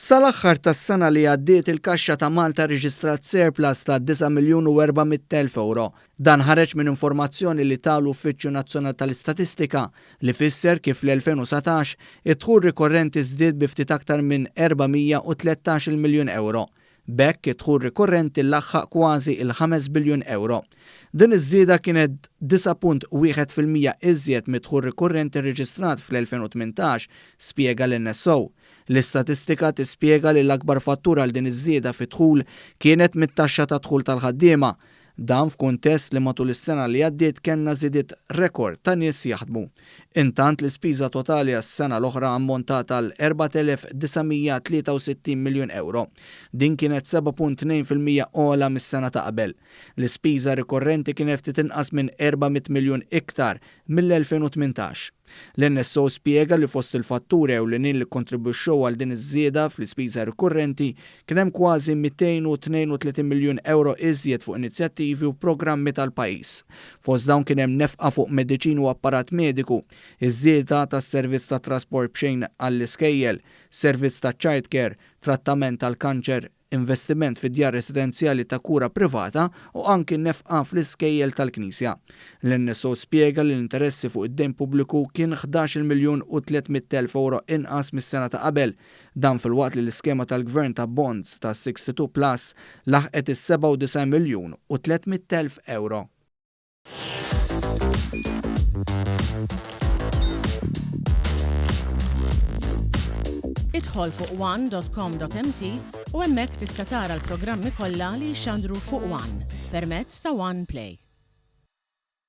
Sal-aħħar tas-sena li għaddiet il-Kaxxa ta' Malta rreġistrat surplus ta' 9,400,000 ewro. Dan ħareġ minn informazzjoni li ta l-Uffiċċju Nazzjonali tal-Istatistika li fisser kif fl-2019 id-dħul rikorrenti żdied bi ftit aktar minn 413-il miljun ewro. B'hekk id-dħul rikorrenti laħħaq kważi il-ħames biljun ewro. Din iż-żieda kienet 9.1% iżjed mid-dħul rikorrenti rreġistrat fl-2018, spjega l-NSO. L-istatistika tispjega li l-akbar fattur għal din iż-żieda fid-dħul kienet mit-taxxa tad-dħul tal-ħaddiema, Dan f'kuntest li matul is-sena li għaddiet kellna żidiet rekord ta' nies jaħdmu. Intant l-ispiża totali għas-sena l-oħra ammontat għal 4,963 miljun ewro. Din kienet 7.2% ogħla mis-sena ta' qabel. L-ispiża rikorrenti kienet ftit inqas minn 400 miljun iktar mill-2018. L-NSO spjega li fost il-fatturi ewlenin li kkontribwixxew għal din iż-żieda fl-ispiża rikurrenti kien hemm kważi 232 miljun ewro iżjed fuq inizjattivi u programmi tal-pajjiż. Fost dawn kien hemm nefqa fuq mediċini u apparat mediku, iż-żieda tas-servizz tat-trasport b'xejn għall-iskejjel, servizz ta' child care, trattament għall-kanċer, investiment fi djar residenzjali ta' kura privata u anki nefqa fl-iskejjel tal-Knisja. L-NSO spjega li l-interessi fuq id-dejn pubbliku kien 11-il miljun u 300 elf ewro inqas mis-sena ta' qabel. Dan filwaqt li l-iskema tal-Gvern ta' bonds ta' 62 Plus laħqet is-97 miljun u 300 elf ewro. Idħol fuq one.com.mt u hemmhekk tista' tara l-programmi kollha li jixxandru fuq One permezz ta' One Play.